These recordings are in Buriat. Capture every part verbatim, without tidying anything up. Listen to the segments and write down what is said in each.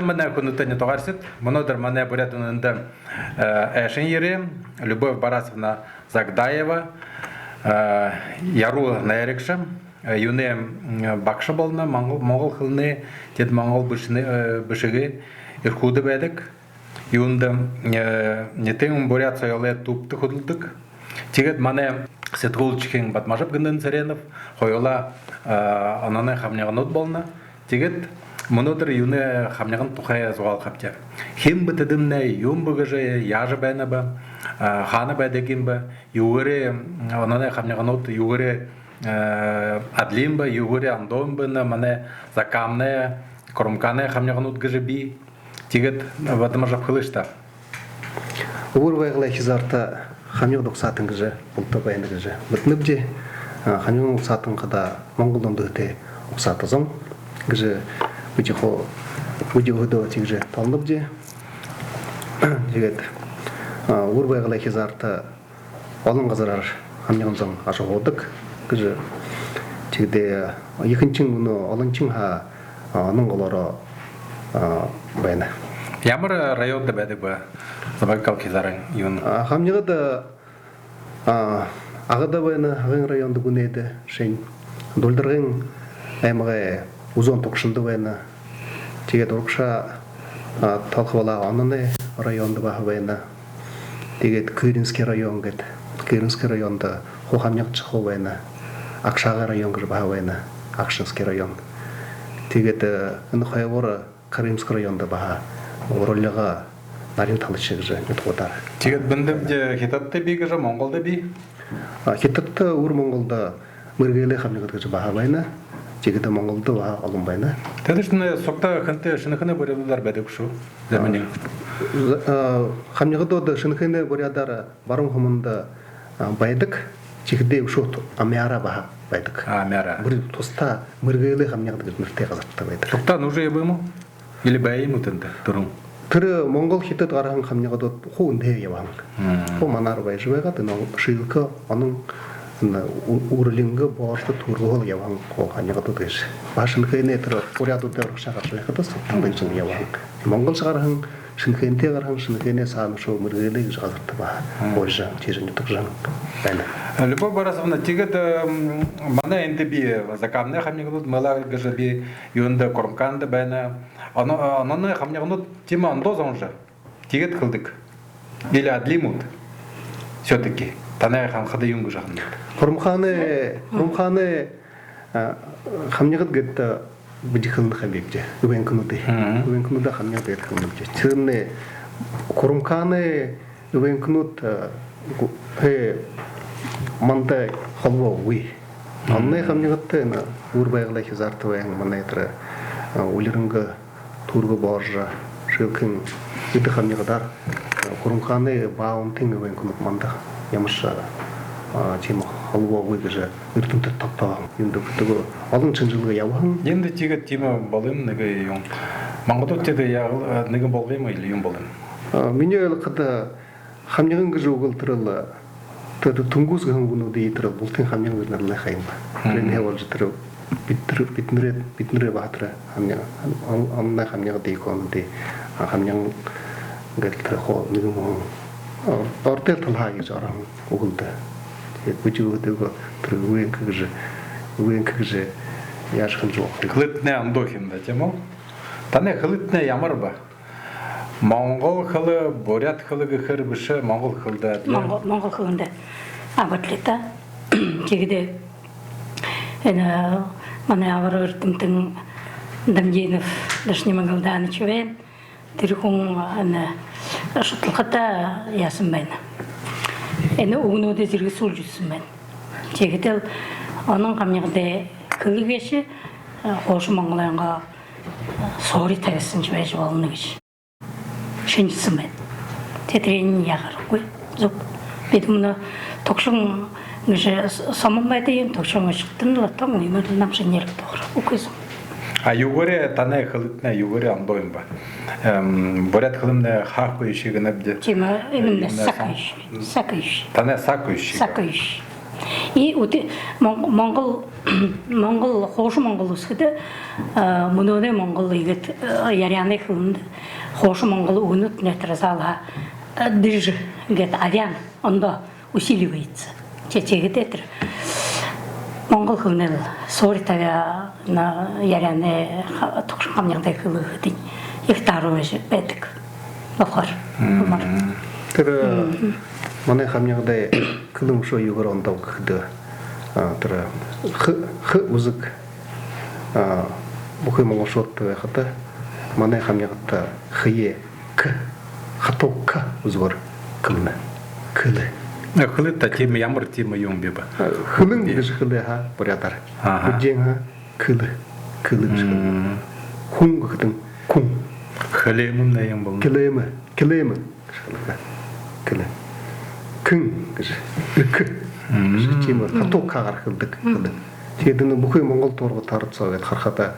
Манай хүндэтэ нютагаархид, мүнөөдэр манай «Буряад үнэндэ», э, айлшан ерээ Любовь Барасовна Загдаева, э, яруу найрагша, э, юунэй, м, багша болоно, монгол, монгол хэлэнэй, тиигээд монгол бэшэнэй, э, бэшэгэй эрхүүдэ байдаг. Юундэ, э, ниитын буряад соёлой түбтэ хүдэлдэг. Тиигээд манай сэтгүүлшэн Бадмажаб Гындын-Цыренов, хоюулаа, э, онооной хамниганууд болоно. Тиигээд мүнөөдэр юунэй хамниган тухай зугаалхабди. Хэн бэ тэдэмнай, юун бэ гэжэ, яажа байнаб, э, хаана байдаг юм бэ, юугээрээ, м, онооной хамниганууд юугээрээ, э, адли юм бэ, юугээрээ ондоо юм бэ, манай Закааминай, Курумкаанай хамниганууд гэжэ бии. Тиигээд Бадмажаб, хэлыш даа. Үүр Байгалай хизаарта хамнигад угсаатан гэжэ булта байна гэжэ мэдэнэбди. А, хамнигад угсаатан хадаа монгол үндэһэтэй угсаата зон гэжэ бидэ хуу, бидэ өөһэдөө тиигэжэ тоолонобди. Тиигээд, а, Үүр Байгалай хизаарта олон газараар хамниган зон ажаһуудаг гэжэ. Тиигэхэдээ ехэнхинь мүнөө олонхинь һаа, а, Онон голоороо, а, байна. Ямар районда байдаг бэ? Забайкал хизаарай юун? А, хамнигад, а, Агада байна, Агын районда, Гүнэдэ, шэнь. Дулдаргын аймагай Үзөөн Тугшанда байна. Тиигээд урагшаа, а, тоолохо болоо, Ононай районда баһа байна. Тиигээд Кыринский район гээд, Кыринский районда хуу хамнигад хуу байна. Агшагай район гэжэ баһа байна, Агшинский район. Тиигээд, э, энэ хойгуур Крымский районда баһа Уралига, Нарин Талаша гэжэ нютагуудаар. Тиигээд бэндэмди Хитадта бии гэжэ, Монголдо бии? А, Хитадта, Үүр Монголдо Мэргээлэй хамнигад гэжэ баһа байна. Тиигээд Монголдо баһа олон байна. Тэдэшни сугтаа хэнтэй, Шэнэхээнэй буряадуудаар байдаг шүү. Заманин. А, за-, а, хамнигадууд Шэнэхээнэй буряадаар Баруун Һүмэндэ, а, байдаг. Тиихэдээ үшөө амяараа баһа байдаг. А, амяараа. Бүри тустаа Мэргээлэй хамнигад гэжэ нэрэтэй газарта байдаг. Сугтаа нүүжэ ябаа юм гү? Или бии юм гү тэндэ түрүүн? Тэрэ монгол, хитад гараһан хамнигадууд хуу эндээ ябаһан. Мм. Хуу манаар байжа байгаад, энэ Шилка, Онон, энэ Ү-, Уралинга бооржо түүргэһөөл ябаһан хуу хамнигадууд гээшэ. Баһа Шэнэхээнэй тэрэ буряадууд урагшаа гаража байхада сугтаа байжа ябаһан. Монголшье гараһан, Шэнэхээнтэй гараһан, Шэнэхээнэй саана үшөө Мэргээлэй гэжэ газарта баһа, мм, болжо, тиижэ нютагжаһан байна. Любовь Барасовна, тиигээд, эм, манай эндэ бии Закааминай хамнигадууд, Мэлаа гэжэ бии, юундэ, Курумкаанда байна. Оно-, Ононай хамнигадууд тиимэ ондоо зон жа. Тиигээд хэлэдэг. Или адли юм гүт? Всё-таки танай һанахада юун гэжэ һананат? Курумкаанай, Курумкаанай, а, хамнигад гээд, а, бидэ хэлэнэ ха юм бибди. Эвенкэнүүдые. Мгм. Эвенкэнүүдые хамнигад гээд хэлэнэбди. Тэрэмнай Курумкаанай эвенкэнүүд, а, гу-, хэ, манда холбоогүй. Мгм. Ононай хамнигадтай, энэ Үүр Байгалай хизаарта байһан манай тэрэ, а, Үлирэнгэ түүргэ бооржо, Шилкын эдэ хамнигадаар, э, Курумкаанай Баунтын эвенкэнүүд манда ямаршье, а, тиимэ холбоогүй гэжэ эрдэмтэд тогтооһон. Юундэ гэхэдэ олон шэнжэлгэ ябаһан. Эндэ тиигээд тиимэ болоо юм, нэгэ юм. Монголнууд тэдэ яагал, э, нэгэ болоо юм или юун болоо юм? А, минии ойлгоходо, хамниган гэжэ үгэл тэрэл, тэрэ тунгус гэһэн үгэнүүдые тэрэл бултыень хамниган гэжэ нэрлэхэ юм. Мгм. Тэрэнэй болжо тэрэ бидэ, бидэнэрэй, бидэнэрэй баһа тэрэ хамниган, он-, ононай хамнигад, эвенкэнүүдые, а, хамниган гээд тэрэ хуу нэгэн, а, ородой талаһаа гэжэ ороһон үгэл даа. Тиигээд бидэ өөһэдөө тэрэ эвенк гэжэ, эвенк гэжэ яажа һанажа болохо юм. Хэлэтнай ондоо юм даа, тиимэ гү? Танай хэлэтнай ямар бэ? Монгол хэлэ, буряад хэлэ гэхээр бэшэ, монгол хэлэндэ адли. Монгол, монгол хэлэндэ абадлита. Тиигээд энэ манай абар эрдэмтэн Дамдинов Дашанима Галданович байна. Тэрэ хүн энэ шудалхада яаһан байна. Энэ үгэнүүдые зэргэсүүлжэ үзэһэн байна. Тиихэдэл Онон хамнигадай хэлэ гээшэ, э, хуушан монголойнгоо, э, суури табиһан шье байжа болоно гэжэ шэнжэлһэн байна. Тиигээд тэрэнээ яагаргүй. Зүб. Бидэ мүнөө Тогшон гэжэ с-, сомон байдаг юм, Тогшон ошоходонь лэ тон, иимэл нам шэнжэлэг тухар. Үгы зүб. А юугээрээ танай хэлэтнай юугээрээ ондоо юм бэ? Эм, буряад хэлэмнай хаагүй шье гэнэбди. Тиимэ, именно, именно саг сом-, гээшэ. Саг гээшэ. Танай саг гээшэ. Саг гээшэ. И үтэ Мон-, монгол, монгол, хуушан монгол үсэхэдэ, а, мүнөөнэй монгол иигээд, а, Яряанай хэлэндэ хуушан монгол үгэнүүд нэгэ тэрэ заал ха, а, дыжэ гээд, Арян ондоо усиливается. Тэ, тиигээд тэрэ монгол хэлэнэйл суури табяа, на, Яряанай ха-, Түгшэн хамнигадай хэлэ гэхэдэнь ехэ тааруу байжа байдаг. Болохоор. Мм. Тэрэ, э, манай хамнигадай хэлэн үшөө юугээр ондооб гэхэдэ, а, тэрэ х, х үзэг, а, бүхы монголшуудта байхада манай хамнигадта хые к, хатуу к үзэгөөр хэлэнэ. Хэлэ. Э, хэлэ та тиимэ, ямар тиимэ юм бэ ба? Э, хэлэн гэжэ хэлээ ха буряадаар. Аха. Хүгжээн ха, хэлэ. Хэлэ гэжэ хэлэнэ. Мм. Хүн гэхэдэнь күн. Хэлээмэ юм болоно. Хэлээмэ. Хэлээмэ гэжэ хэлэнэ. Хэлэ. Кэн гэжэ. Эк. Мм. Гэжэ тиимэ хатуу к-гаар хэлэдэг. Мм. Хэлэ. Тиигээд энэ бүхы монгол туургатар соо гээд харахада,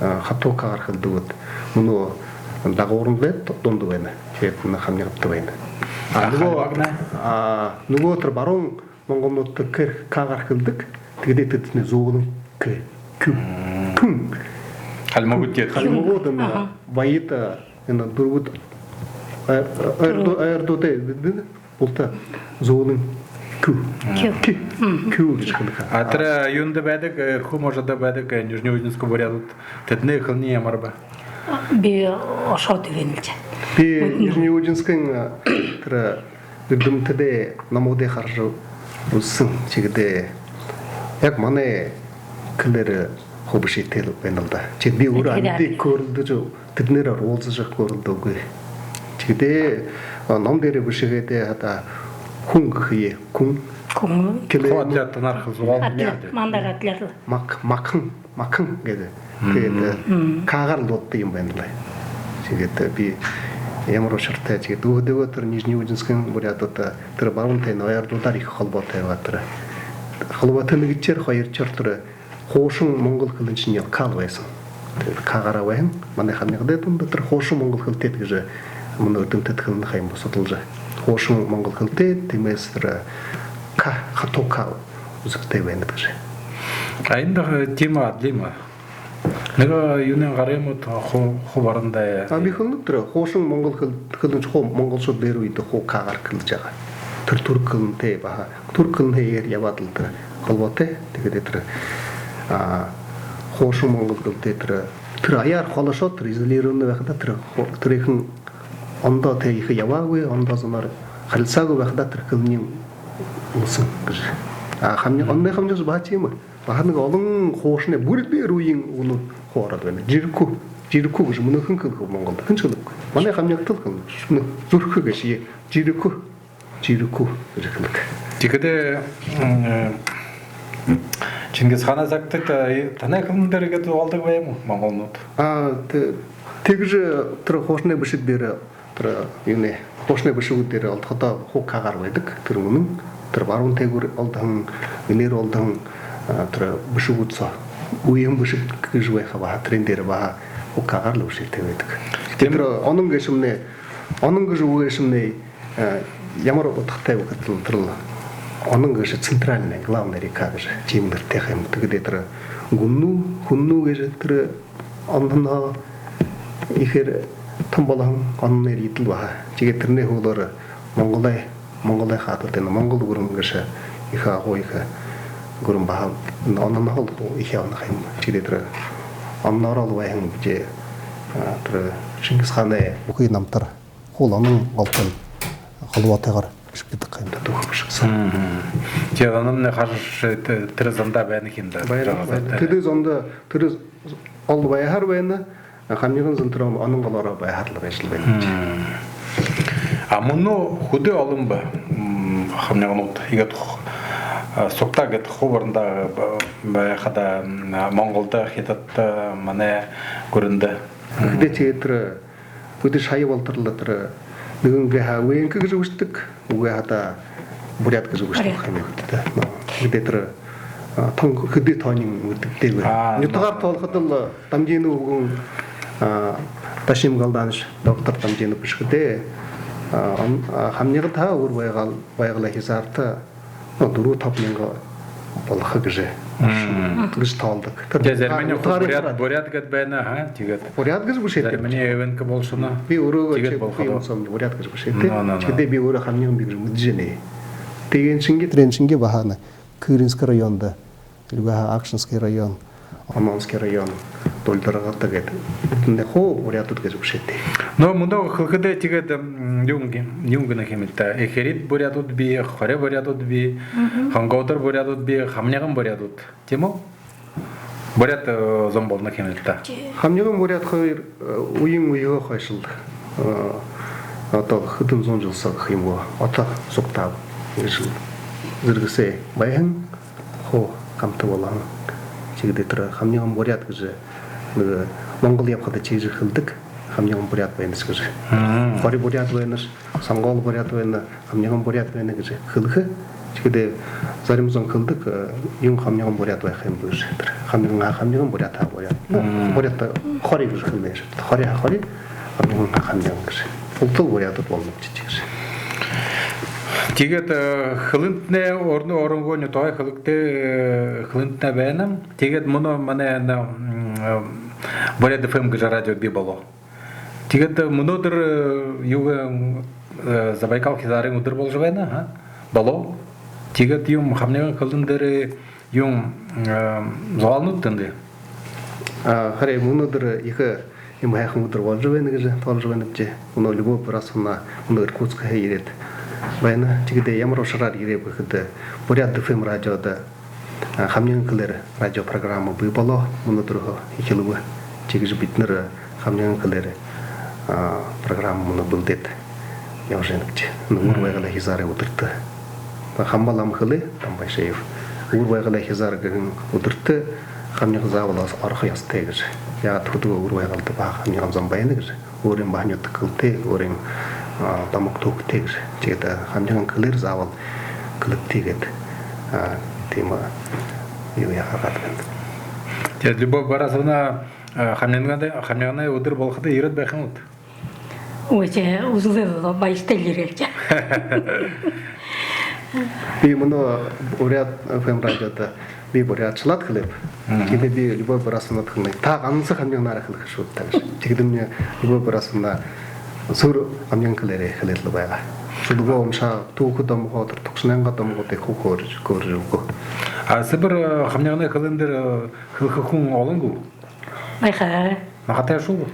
а, хатуу к-гаар хэлэдэг гээд. Мүнөө дагуурнай дунда байна. Тиигээд энэ хамнигадта байна. А, а, нүгөө, а, нүгөө тэрэ баруун монголнуудта к-гаар хэлэдэг. Тиигээд тэдэнэй зөөлэн к. Кю. Мм. Күн. Хальмагууд тиигээд. Хальмагууд энэ, аха, баяд, а, энэ дүрбэд, а, а, ойрдуу-, ойрдуудай, дэ-, дэ-, булта зөөлэн кю. Кю. Кю. Мгм. Кю гэжэ хэлэдэг. А тэрэ юундэ байдаг, э, Эрхүү можодо байдаг, э, Нижнеудинск буряадууд, тэдэнэй хэлэн ямар бэ? Би ошоод үгэнэлжэ. Би Нижнеудинскын, э, тэрэ эрдэмтэдэй номуудые хаража үзэһэн. Тиигээд яг манай хэлээр хуу бэшээтэй байнал даа. Тиигээд би өөрөө амиды хөөрэлдэжэ, тэдэнээрээ уулзажа хөөрэлдөөгүй. Тиигээд, а, ном дээрээ бэшэхэдээ хадаа хүн гэхэ юм. Хүн. Хүн. Клеен. Хуу адли, танаар хэлэжэ байна. Адли, мандаар адли. Мак-, макхан. Макхан гэдэг. Мгм. Тиигээд, э, мгм, к-гаар лэ дууддаг юм байна лэ. Тиигээд, э, би ямар ушартай, тиигээд өөһэдөө тэрэ Нижнеудинскын буряадууд, э, тэрэ баруун тайгын ойрдуудаар ехэ холбоотой байгаа тэрэ. Холбоотой нэгэдэхеэр, хоёрдохёор тэрэ хуушан монгол хэлэн шни л к-аар байһан. Тиигээд к-гаараа байһан. Манай хамнигадай дунда тэрэ хуушан монгол хэлэтэй гэжэ мүнөө эрдэмтэд хэлэнэ ха юм, би судалжа. Хуушан монгол хэлэтэй, тиимэһээ тэрэ к, хатуу к үзэгтэй байна гэжэ. А эндэ, э, тиимэ адли юм аа. Нэгэ юунэй гарай юм уу, хуу, хуу барандаа. А, би хэлэнэб, тэрэ хуушан монгол хэл-, хэлэншни хуу монголшууд дээрэ үедэ хуу к-гаар хэлэжэ байгаа. Тэрэ түрк хэлэнтэй баһа. Түрк хэлэнһээ иигээд ябаад лэ тэрэ холбоотой. Тиигээд тэрэ, а, хуушан монгол хэлэтэй тэрэ, тэрэ аяар холошоод, тэрэ изолированный байхада, тэрэ ху-, тэрэ ехэ ондоо тэ ехэ ябаагүй, ондоо зоноор харилсаагүй байхада тэрэ хэлэн юм үлэһэн гэжэ. А, хамни-, онной хамнигад баһа тиимэ. Баһа нэгэ олон хуушанай, бүри дээрэ үеын үгэнүүд хуу ороод байна. Жирхүү, жирхүү гэжэ мүнөө хэн хэлэхэб Монголдо? Хэншье хэлэхэгүй. Манай хамнигад лэ хэлэнэ. Мүнөө зүрхэ гэжэ, жирхүү, жирхүү гэжэ хэлэдэг. Тиихэдэ, м, э, Чингис хаанай сагта, э, танай хэлэн дээрэ иигээд зугаалдаг байһан юм гү монголнууд? А, тэ-, тиигэжэ тэрэ хуушанай бэшэг дээрэ, тэрэ юунэй, хуушанай бэшэгүүд дээрэ олдоходоо хуу к-гаар байдаг. Тэрэ мүнөө тэрэ баруун тайгаар олдоһон, энээнэй олдоһон, а, тэрэ бэшэгүүд соо. Уян бэшэг гэжэ байха баһа, тэрээн дээрэ баһа хуу к-гаар лэ бэшээтэй байдаг. Тиимэ. Тэрэ онон гээшэмнай, онон гэжэ үгэ гээшэмнай, а, ямар удхатай бэ гэхэдэ, тэрэл онон гээшэ центральная, главная река гэжэ тиимэ нэрэтэй ха юм. Тиигээд тэрэ Гүмнүү, Хүннүү гэжэ тэрэ ононһоо ехээр томо болоһон онон нэрэ эдэл баһа. Тиигээд тэрэнэй һүүлээр Монголой, Монголой хадад энэ Монгол гүрэн гээшэ ехэ агуу ехэ гүрэн баһа, энэ ононһоол ехэ ябана ха юм. Тиигээд тэрэ ононоор лэ байһан гэжэ, а, тэрэ Чингис хаанай бүхы намтар хуу онон голтой холбоотойгоор бэшэгдэдэг ха юм даа, түүхэ бэшэг соо. Мгм. Тиигээд онон хаража тэ-, тэрэ зондо байна ха юм даа. Байна, байна. Тэрэ зондо, тэрэ ол байһаар байна. Хамниган зон тэрэ онон голоороо байһаар лэ байжал байна. Мм. А мүнөө хэды олон бэ, м, хамниганууд? Иигээд ху-, а, сугтаа иигээд хуу барандаа б-, байхада, м, Монголдо, Хитадта, манай гүрэндэ. Гэхэдэ тиигээд тэрэ хэды шаяа болоторлоо тэрэ нэгэн гээ ха, Венкэ гэжэ бэшэдэг, үгы ха даа, буряад гэжэ бэшэдэг ха юм даа. Буряад. Но, хэды тэрэ, а, тон хэды тоонь гэдэг даа. А, нютагаар, но, тоолоходол Дамдинов үгэн, а, Дашим Галданович, доктор Дамдинов бэшэхэдээ, а, он-, а, хамнигад ха, Үбэр Байгал, Байгалай хизаарта, но, дүрбэ-табан мянга болохо гэжэ, гэжэ тоолдог. Тэрэ нютагаарынь буряад, буряад гээд байна, аа, тиигээд буряад гэжэ бэшээтэй. Заримынь эвенк болошоно. Би өөрөө тиигээд болохо юм һэм, буряад гэжэ бэшээтэй. Но, но, но. Тиихэдээ би өөрөө хамниган би гэжэ мэдэжэ байнаб. Тиигэһэн шэнги, тэрээн шэнги баһа Кыринский районда, Лүгэһэ Акшинский район, Ононский район, Дульдаргата гээд, тэндэ хуу буряадууд гэжэ бэшээтэй. Но мүнөө хэлэхэдэ тиигээд, м, юун гэ-, юун гэнэ ха юм даа. Эхирид буряадууд бии, хори буряадууд бии, хонгоодор буряадууд бии, хамниган буряадууд. Тиимэ гү? Буряад, э, зон болоно ха юм даа. Хамниган буряад хоёр, э, үеын үеһөө хойшол, э, одоо хэдэн зуун жэл соо гэхэ юм гү, ото сугтаа гэжэ зэргэсээ байһан, хуу хамта болоһон. Тиигээд тэрэ хамниган буряад гэжэ нэгэ Монгол ябахада тиигэжэ хэлэдэг. Хамниган буряад байнаш гэжэ. Хори буряад байнаш, сонгоол буряад байна, хамниган буряад байна гэжэ хэлэхэ. Тиихэдээ зарим зон хэлэдэг, э, юун хамниган буряад байха юм бэ гэжэ. Тэрэ хамниган һаа хамниган, буряад һаа буряад. Буряад хори гэжэ хэлэнэ гээшэ. Хори һаа хори, хамниган һаа хамниган гэжэ. Бултал буряадууд болонобди гэжэ. Тиигээд, э, хэлэнтнай өөрын-, өөрынгөө нютагай хэлэгтэй, э, хэлэнтнай байна. Тиигээд мүнөө манай энэ, м, э, Буряад ФМ гэжэ радио бии болоо. Тиигээд, э, мүнөөдэр, э, юугээ, э, Забайкал хизаарай үдэр боложо байна, аа? Болоо. Тиигээд юун, хамниган хэлэн дээрэ юун, э, зугаалнууд тэндэ? А, харин мүнөөдэр ехэ юм һайхан үдэр боложо байна гэжэ тоолжо байнабди. Мүнөө Любовь Борисовна мүнөө Иркутскһаа ерээд байна. Тиихэдээ ямар ушараар ерээб гэхэдэ, Буряад ФМ радиодо, а, хамниган хэлээр радиопрограмма бии болоо. Мүнөөдэрһөө эхилбэ. Тиигэжэ бидэнэр хамниган хэлээр, а, программа мүнөө бэлдээд ябажа байнабди. Үүр Байгалай хизаарай үдэртэ. Хамба лама хэлээ, Дамбайшиев. Үүр Байгалай хизаар гэһэн үдэртэ хамниган заабал орохо ёһотой гэжэ. Яагаад гэхэдэ Үүр Байгалда баһа хамниган зон байна гэжэ. Өөрын баһа нютаг хэлэтэй, өөрын, а, домог түүхэтэй гэжэ. Тиигээд, а, хамниган хэлээр заабал хэлэгты гээд, а, тиимэ юугээ гаргаад байна. Тиигээд Любовь Борисовна, а, хамниганай, хамниганай үдэр болоходо ерээд байха юм гүт? Ой, тээ, үзэлөө, баяртайгаар ерээл даа. Би мүнөө Буряад ФМ радиодо би буряадшалаад хэлээб. Тиихэдэ би Любовь Борисовнада хэлэнэ: «Та ганса хамниганаараа хэлэхэ шуу даа», — гэжэ. Тиихэдэмни Любовь Борисовна сур хамниган хэлээрээ хэлээд лэ байгаа. Шүлэгөө уншаа, түүхэ домогоо, тэрэ Түгшэнэйнгээ домогуудые хуу хөөрэжэ, хөөрэжэ үгөө. А Сибирь, э, хамниганай хэлэн дээрэ, э, хэлэхэ хүн олон гү? Байха. Наһатайшуул?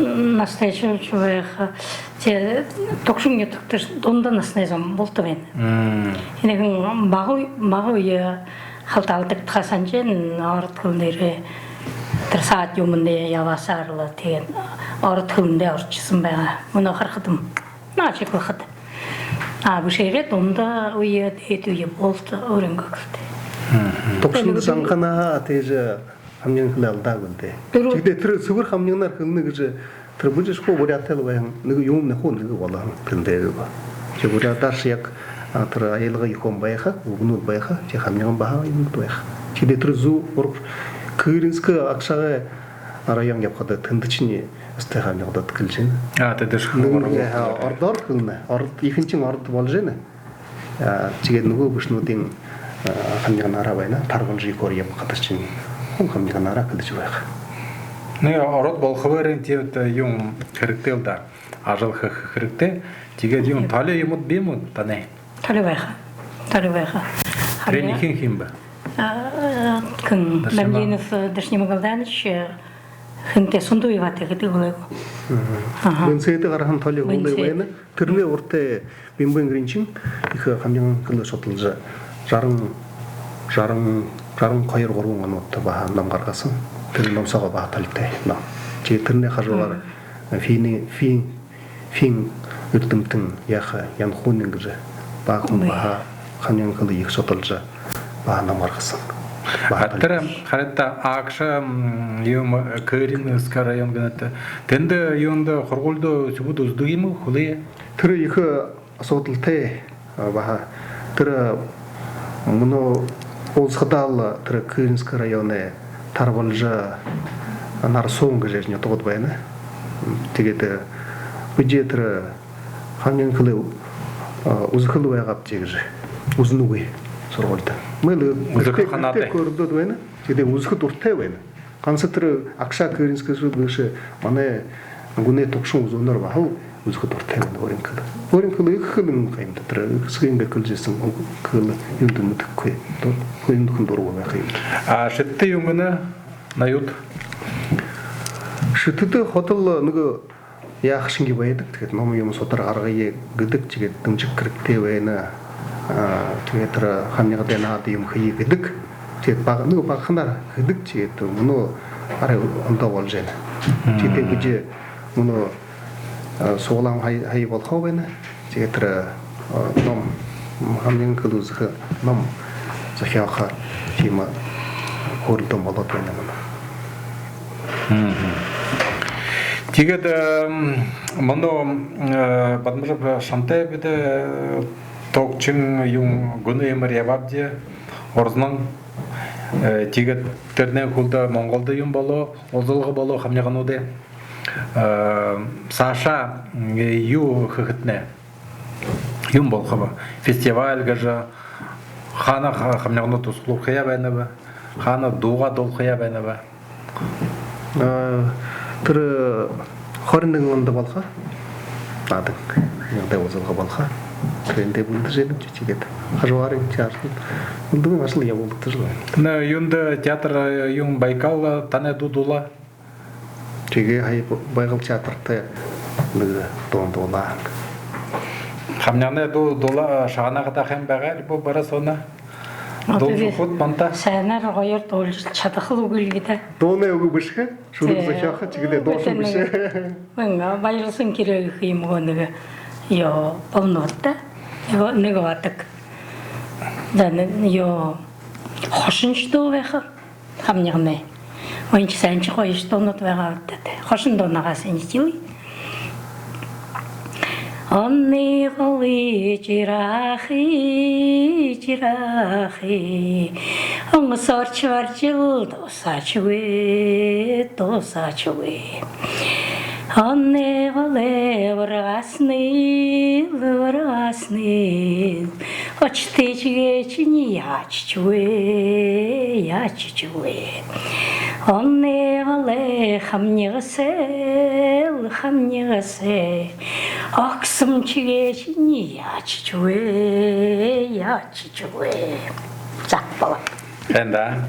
Наһатайшуул байха. Тээ, Түгшэн нютагта дунда наһанай зон булта байна. Нэгэн бага, бага үе халтаалдаг тахаһаань, ород хэлэн дээрээ, тэрэ саад юумэндээ ябаһаар лэ, тиигээд ород хэлэндээ орожо байһан байгаа. Мүнөө харахадам, наашаа хэлэхэдэ. А бэшээрээ дунда үе, дээдэ үе булта өөрынгөө хэлэтэй. Түгшэн гэжэ анханһаа тиижэ хамниган хэлэ алдаагүй лэ даа. Тиихэдээ тэрэ сэбэр хамниганаар хэлэнэ гэжэ, тэрэ бэшэ шуу, буряадтай лэ байһан, нэгэ юумэн хуу нэгэ болоһон тэндээ. Тээ буряадааршье яг, а, тэрэ аялга юумэн байха, үгэнүүд байха, тээ хамниган баһа юумэн байха. Тиихэдээ тэрэ зүү ураг Кыринский, Акшагай район ябахада, тэндэшни эстэй хамниган даа гэжэ хэлэнэ. А, тэдэшни ородоор хэлэнэ. Ород, ехэнхинь ород боложо байна. А, тиигээд нүгөө бэшэнүүдынь, а, хамниганаараа байна. Тарбанжа, Егорьев, Хатарчин хүн хамниганаараа хэлэжэ байха. Нэгэ ород болохо бэеэрээ тиигээд юун хэрэгтэй лэ даа. Ажал хэхэ хэрэгтэй. Тиигээд юун, толи юумэд бии юм гү танай? Толи байха. Толи байха. Тэрэниие хэн хэхэ бэ? А, хэн? Дашима. Дамдинов, э, Дашима Галданович, э, хэнтэй, Сундуеватай гэдэг лэ гү? Мгм. Аха. Бэнсэдэ гараһан толи хуулай байна. Бэнсэдэ. Тэрэнэй урда Бимбын Гринчин ехэ хамниган хэлэ шудалжа, жаран, жаран, жаран хоёр-гурбан онуудта баһа ном гаргаһан. Тэрэ ном соогоо баһа толитой ном. Тиигээд тэрэнэй хажуугаар, мгм, финн, финн, финн эрдэмтэн яаха, Янхунин гэжэ баһа хүн баһа хамниган хэлэ ехэ шудалжа, баһа ном гаргаһан. Баһа... А тэрэ харин даа Акша, м, юумэ, Кыринский район гэнэ даа. Тэндэ юундэ, һургуулида үхибүүд үзэдэг юм гү, хүлеэ? Тэрэ ехэ асуудалтай, а, баһа. Тэрэ мүнөө уулзахадаа лэ, тэрэ Кыринский районой Тарбалжа, Нарсуун гэжэ нютагууд байна. Тиигээд, э, бидэ тэрэ хамниган хэлэ, а, үзэхэл байгаабди гэжэ. Үзэнэгүй. Сургуульда. Мүнөө үзэхэ гэртээ, ханаатай, гэртээ хөөрэлдөөд байна. Тиигээд үзэхэ дуратай байна. Ганса тэрэ Акша Кыринская шүү гээшэ, манай гүнэй түгшэн үзүүнээр баһал үзэхэ дуратай байна өөрын хэлэ. Өөрын хэлэ ехэ хэлэн юм даа тэрэ. Эсэгынгээ хэлэжэ байһан хэлэ юундэ мэдэхэгүй. Тон хүн дурагүй байха юм. А шэдитэ юун гэнэ, Наюуд? Шэдитэ ходол нэгэ яаха шэнги байдаг. Тиигээд ном юумэ судар гаргая гэдэг, тиигээд дэмжэхэ хэрэгтэй байна. А, тиигээд тэрэ хамнигада наада юумэ хэе гэдэг. Тиигээд бага, нэгэ багаханаар хэдэг, тиигээд мүнөө арай ондоо болжо байна. Тиигээд бидэ мүнөө, а, суглаан һая, һая болохо байна. Тиигээд тэрэ, а, ном, хамниган хэлэ үзэхэ ном зохёохо тиимэ хөөрэлдөөн болоод байна мүнөө. Тиигээд, эм, мүнөө, э, Бадмажаб, шамтай бидэ, э, тогшон юун, гүнэй юумээр ябаабди, урданай. Э, тиигээд тэрэнэй хойно Монголдо юун болоо, уулзалга болоо хамнигануудай. Э, саашаа, м, юу хэхэтнай? Юун болохоб? Фестиваль гэжэ, хаана ха-, хамниганууд туһалхаяа байнаб? Хаана дуугаа дуулахаяа байнаб? А, тэрэ хорин нэгэн ондо болохо. Наадан, наадан уулзалга болохо. Тэрэндээ бэлдэжэ байнабди, тиигээд хажуугаарынь театрта бэлдэгдэһэн ажал ябуулагдажа байна. Нэ, юундэ театр, э, юун, Байкал, э, танай дуу дуулаа? Тиигээ һая Байгал театрта нэгэ дуун дуулаа. Хамниганай дуу дуулаа, шагнахада хэн байгаа, али бу бараа сооноо? Дуулажа үгыт манда. Һайнаар гоёор дуулажа шадаха л үгы лэ даа. Дуунай үгэ бэшэхэ, шүлэг зохёохо, тиигээд дуушан бэшэхэ. Мүн, а, баярлаһан хэрэг юм гү, нэгэ, ёо, болоно даа. Нэгэ, нэгэ бадаг. За, нэ-, ёо, хошоншье дуу байха. Хамниганай. Ой, энэ ши һайншье, гоёшье дуунууд байгаа даа. Хошон дуунайгаа һанашье үгы. Оннай голой жирахи, жирахи, онгосоорчбар жэл дусаашагүй, дусаашагүй. Оннай голой бургаһан ил, бургаһан ил, ошотой шэгээ шэнь яажашье үгы, яажашье үгы. Оннай голой хамнигасай, хамнигасай, огсом шэгээ шэнь яажашье үгы, яажашье үгы. За, болоо. Һайн даа.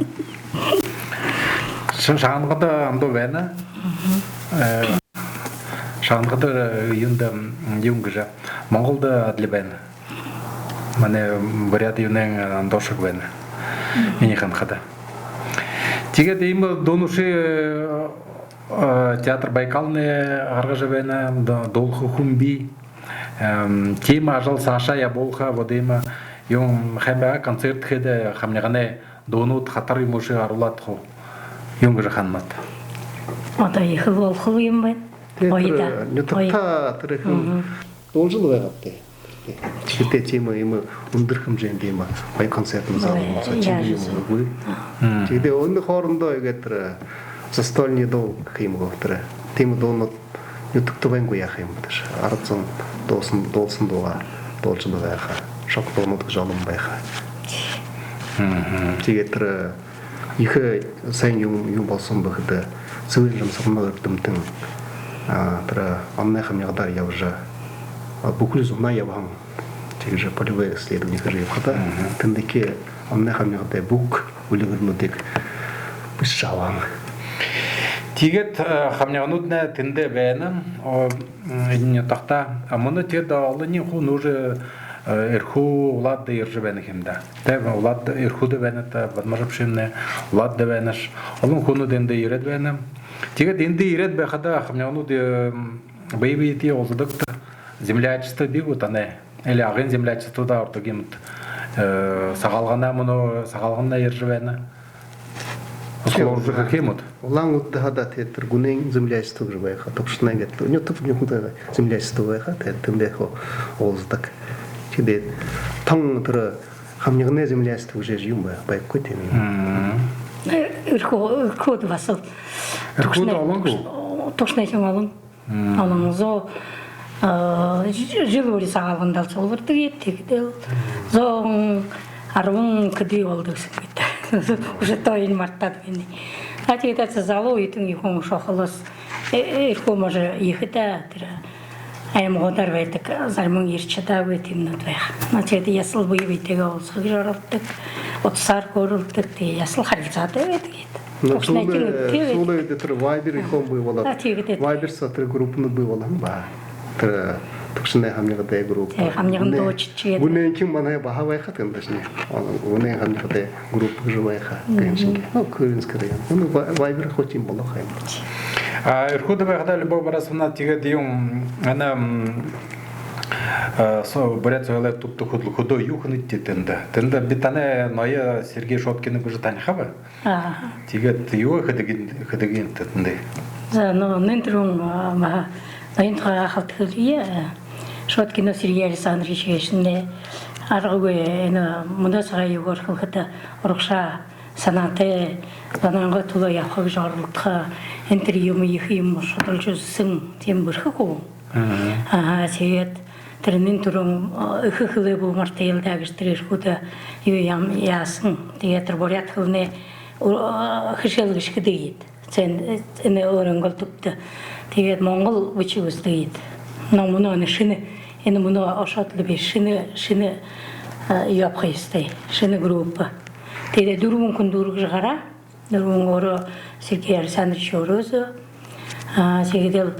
Ши-, шагнахада ондоо байна. Э, шагнахада, э, юундэ, м, юун гэжэ, Монголдо адли байна. Манай буряад юунэй, э, ондоошог байна. Минии һанахада. Тиигээд иимэ дуунуудые, э, э, театр Байкалнай гаргажа байна, ду-, дуулаха хүн бии. Эм, тиимэ ажал саашаа ябуулха, вот иимэ юун, хэн бэ, концерт хээд, хамниганай дуунууд, хатар юумэ үшөө харуулаад хуу. Юун гэжэ һананат? Одоо ехэл болохо юм байна. Тиигээд гоё даа, нютагтаа гоё. Тэрэ хүн дуулажал байгааб даа. Тиихэдээ тиимэ иимэ үндэр хэмжээндэ иимэ гоё концертын зал, гоё, юм соо, тиимэ яажа юм үгы. Тиихэдээ энэ хоорондоо иигээд тэрэ застольный дуу гэхэ юм гү, тэрэ тиимэ дуунууд нютагта байнгүй яаха юм даа. Арад зон дуулаһан, дуулаһан дуугаа дуулажа байха. Шог дуунууд гэжэ олон байха. Тиигээд тэрэ ехэ һайн юм, юм болоһон бэ гэхэдэ, Цэвээн Жамсарано эрдэмтэн, а, тэрэ Амнай хамнигадаар ябажа, а, бүхэли зунаа ябаһан. Тиигэжэ полевое исследование хэжэ ябахада, тэндэхи Амнай хамнигадай бүг үльгэрнүүдые бэшэжэ абаһан. Тиигээд, э, хамниганууднай тэндэ байна. О, м, энэ нютагтаа. А мүнөө тиигээд олониинь хүн уже, э, Эрхүү, Улаанда ерэжэ байна гэхэ юм даа. Тэ, Улаанда, Эрхүүдэ байна даа, Бадмажаб шимнай, Улаанда байнаш. Олон хүнүүд эндэ ерээд байна. Тиигээд эндэ ерээд байхада хамниганууд, э, бэе бэетэеэ уулзадаг даа. Землячество бии гү танай? Или Агын землячестводо ородог юм даа. Э, Сагаалганаа, мүнөө Сагаалганаа ерэжэ байна. Тиимэ. Уулзаха гэхэ юм даа. Улаан-Үдэдэ хадаа тиигээд тэрэ гүнэй землячество гэжэ байха, Түгшэнэй гээд лэ. Нютаг, нютагай землячество байха, тиигээд тэндээ хуу уулзадаг. Тиигээд тон тэрэ хамниганай землячество гэжэ юм бай-, байхагүй тиимэ. Э, Эрхүү, Эрхүүдэ баһал. Эрхүүдэ Түгшэнэй, олон гү? Түгшэнэй хэн олон. Олон зон, а, жэ-, жэл бүри Сагаалгандал суглардаг, тиигээд лэ зон, арбан хэды болодог һэн гээд. Уже тоонь мартаад байна. А, тиигээд залуу үедэнь юухэн шухалһаа, э, э, Эрхүү можо ехэ даа, тэрэ аймагуудаар байдаг, заримань ерэжэ шадаагүй тиимэнүүд байха. А, тиигээд ясал бэе бэетэйгээ уулзаха гэжэ оролдодог, утасаар хөөрэлдэдэг, тиигээд ясал харилсаатай байдаг гээд. Но, Түгшэнэй сүүлэй, тиимэ, тиимэ. Сүүлэй үедэ тэрэ Viber юухэн бии болоо. А, тиигээд. Viber соо тэрэ группанууд бии болоо һэн ба. Тэрэ Түгшэнэй һамнигадай группа. Тии, һамниган дуушад гээд. Гүнэншэн манай баһа байха тэндэшни. Гүнэн һамнигадай группа гэжэ байха. Мгм. Гэншэнгэ. Ну, Куринский район. Ну, Вай-, Viber хоть юм болоо ха юм. А, Эрхүүдэ байхадаа, Любовь Борисовна, тиигээд юм, ана, м, а, со-, буряад соёлой түбтэ хүдэл-, хүдөө юу хэнэбта тэндэ? Тэндэ би танай ноёо Сергей Шоткиные уже таниха бэ. Ага. Тиигээд юу хэдэг юм, хэдэг юм тэндэ? За, ну, нэн түрүүн, а, ма-, ноён тухайгаа хабтаха һэмби, а, Шоткиноо Сергей Александрович гээшэмнай аргагүй, энэ, мүнөө сагай үгөөр хэлэхэдэ, урагшаа һанаатай, зоной түлөө ябаха гэжэ оролдохо, энэ тэрэ юумэ ехэ юумэ шудалжа үзэһэн, тиимэ бэрхэ хүн. Мгм. Ага, тиигээд тэрэ нэн түрүүн, э, эхэ хэлээ бү мартыел даа гэжэ тэрэ Эрхүүдэ юу яам-, яаһан. Тиигээд тэрэ буряад хэлэнэй, э, хэшээлгэ хэдэг гээд. Сэн, э, энэ өөрынгөө түбтэ. Тиигээд монгол бэшэг үздэг гээд. Но мүнөө энэ шэнэ, энэ мүнөө ошоод лэ бии, шэнэ, шэнэ, э, ябаха ёһотой. Шэнэ группа. Тиигээд дүрбэн хүн дүүргэжэ гараа. Дүрбэн өөрөө Сергей Александрович өөрөө зөө. А, тиигээд лэ,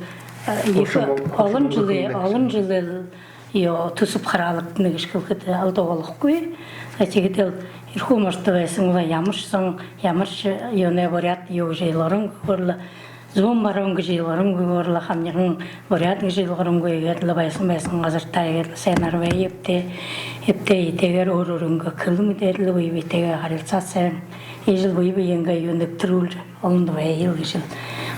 э, ехэ олон жэлэй, олон жэлэй юу, түсэб хараалагдана гэжэ хэлэхэдэ алдуу болохогүй. А, тиигээд лэ Эрхүү можодо байһан лэ ямаршье зон, ямаршье юунэй буряад юу гэжэ илгарангүйгөөр лэ, зүүн баруун гэжэ илгарангүйгөөр лэ, һамниган буряад гэжэ илгарангүйгөөр лэ байһан, байһан газартаа иигээд лэ һайнаар бай, эбтэй, эбтэй эетэйгээр өөр өөрынгөө хэлэ мэдээд лэ бэе бэетэйгээ харилсаад һайн, иигэжэл бэе бэеынгээ юу нэбтэрүүлжэ, олондо байел гэжэл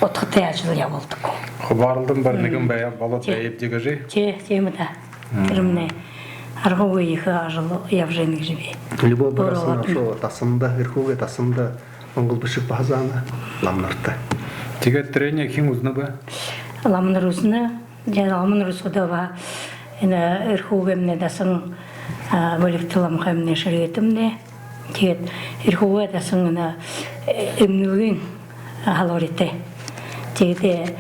удхатай ажал ябуулдаг. Хубаалдан барин нэгэн бай-, болоод байбди гэжэ. Тии, тиимэ даа. Мм. Тэрэмнай аргагүй ехэ ажал ябажа байна гэжэ би. Любовь Борисовна, шо дасанда, Эрхүүгэй дасанда монгол бэшэг баһа заана ламанарта. Тиигээд тэрэниие хэн үзэнэ бэ? Ламанар үзэнэ. Тиигээд ламанар үзэхэдөө баһа энэ Эрхүүгэймнай дасан, а, Бэлигтэ ламхаймнай, шэрээтэмнай. Тиигээд Эрхүүгэй дасан энэ, э, эмнэлгын һалбаритай. Тиигээд, э,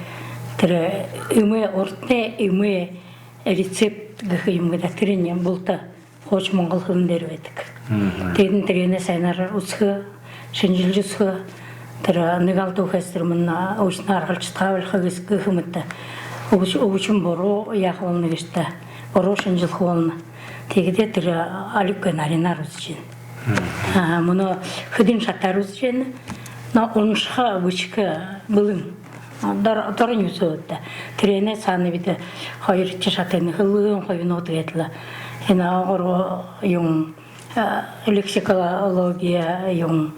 тэрэ эмэй, урданай эмэй рецепт гэхэ юм гү даа, тэрэниие булта хуушан монгол хэлэн дээрэ байдаг. Мгм. Тиигээд тэрэниие һайнаар үзэхэ, шэнжэлжэ үзэхэ, тэрэ нэгэ алдуу хэһээр тэрэ мүн үбшэнһөө аргалжа шадахаа болохо гэс-, гэхэ мэтэ. Үбш-, үбшэн буруу яаха болоно гээшэб даа, буруу шэнжэлхэ болоно. Тиигээд тэрэ алиг гээ наринаар үзэжэ байна. Мгм. А, мүнөө хэдэн шатаар үзэжэ байна. Но уншаха, бэшэхэ бэлэн. А, дор-, доронь үзөөд даа. Тэрээнэй саана бидэ хоёрдохи шатайнь хэлэн хубинууд гээд лэ. Энэ гурба юм, а, лексикология юм.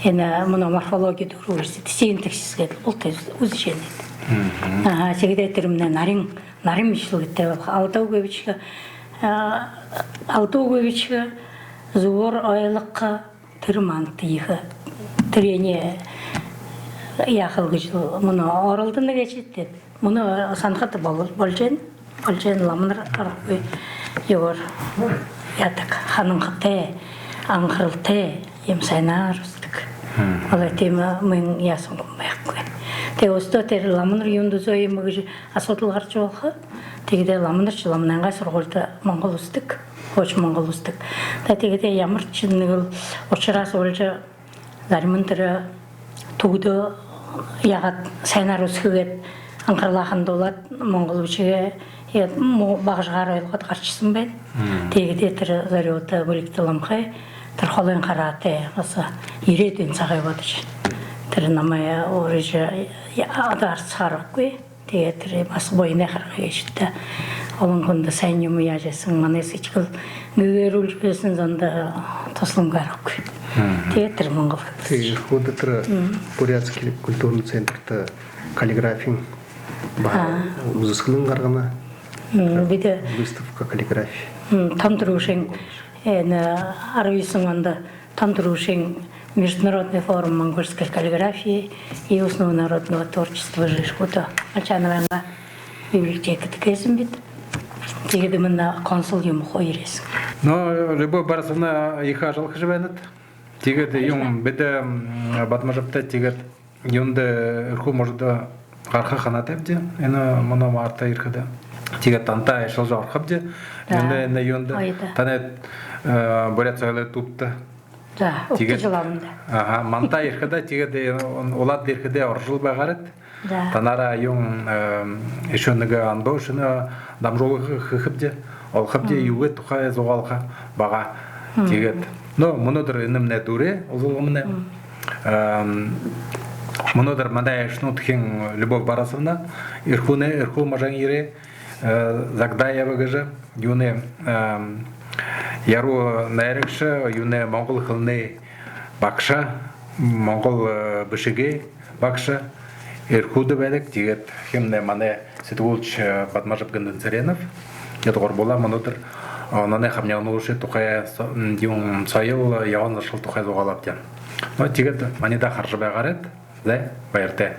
Энэ мүнөө морфология дүүргээ, синтаксис гээд лэ булта үз-, үзэжэ байна. Мгм. Аха, тиигээд тэрэмнай нарин, нарин бэшэлгэтэй болохо. Алдуугүй бэшэхэ, а, алдуугүй бэшэхэ, зүбөөр ойлгохо, тэрэ манда ехэ. Тэрэниие яахал гэжэл мүнөө оролдоно гээшэб даа. Мүнөө һанахада бол-, боложо байна. Боложо байна, ламанар аргагүй юугээр яадаг, һананхатай, анхаралтай, иимэ һайнаар үзэдэг. Мгм. Олой тиимэ мүн яаһан хүн байхагүй. Тиигээд үшөө тэрэ ламанар юундэ үзөө юм гэжэ асуудал гаража болохо. Тиигээд ламанаршье ламанайнгаа һургуулида монгол үзэдэг, хуушан монгол үзэдэг. Тиигээд ямаршье нэгэл ушарһаа боложо, заримань тэрэ түбэдөө яагаад һайнаар үзэхэб гээд анхаралаа хандуулаад, монгол бэшэгээ, э, муу багажагаар ойлгоод гаража һэн байна. Мм. Тиигээд тэрэ Зорюута Бэлигтэ ламхай, тэрэ холын хараатай, баһа ерээдүйн сагай бодожо, тэрэ намайе урижа, я-, одоо харасхаар үгы. Тиигээд тэрэ баһа буянай харгы гээшэ даа. Олон хүндэ һайн юумэ яажа һэн, манай сэдьхэл гэгээрүүлжэ байһан зондо туһалангүй аргагүй. Мгм. Тиигээд тэрэ монгол хэлэ. Тиигээд Эрхүүдэ тэрэ, мм, бурятский культурный центртэ каллиграфиин баһа, аа, үзэсхэлэн гаргана. Мм, тэрэ бидэ выставка каллиграфии. Мм, тон түрүүшын, э, на, арбан юһэн ондо тон түрүүшын международный форум монгольской каллиграфии и устного народного творчества гэжэ Эрхүү Молчановайнгаа библиотекада хэһэн бидэ. Тиигээд мүнөө консул юумэ хоёр ерэһэн. Но, Любовь Борисовна ехэ ажал хэжэ байнат. Тиигээд юм бидэ, м, Бадмажабтай тиигээд юундэ, Эрхүү можодо гараха һанаатайбди. Энэ мүнөө марта ерэхэдэ. Тиигээд тантай айлшалжа орохобди. Юундэ, энэ юундэ. Танай, э, буряад соёлой түбтэ. За, тиигээд угтажа лабнабди. Аха, манда ерэхэдэ, тиигээд, э, улаада ерэхэдэ орожол байгаарайт. Танаараа юун, э, ещё нэгэ ондоо шэнэ дамжуулга хэхэбди, олохобди, юугээ тухай зугаалха байгаа. Тиигээд, но, мүнөөдэр энэмнай дүүрээ, уулзалгамнай. Эм, мүнөөдэр манай айлшануудхин Любовь Борисовна, Эрхүүнэй, Эрхүү можын ерээ, э, Загдаева гэжэ, юунэй, эм, яруу найрагша, юунэй, монгол хэлэнэй багша, монгол, э, бэшэгэй багша, Эрхүүдэ байдаг. Тиигээд хэмнай манай сэтгүүлшэ, э, Бадмажаб Гандынцыренов. Тиигээд гурбуулаа мүнөөдэр, э, ононой хамниган нуушад тухай, со-, м, юун, соёл, э, ябаһан заншал тухай зугаалаабди. Но, тиигээд маниие хаража байгаарайт. За, баяртай.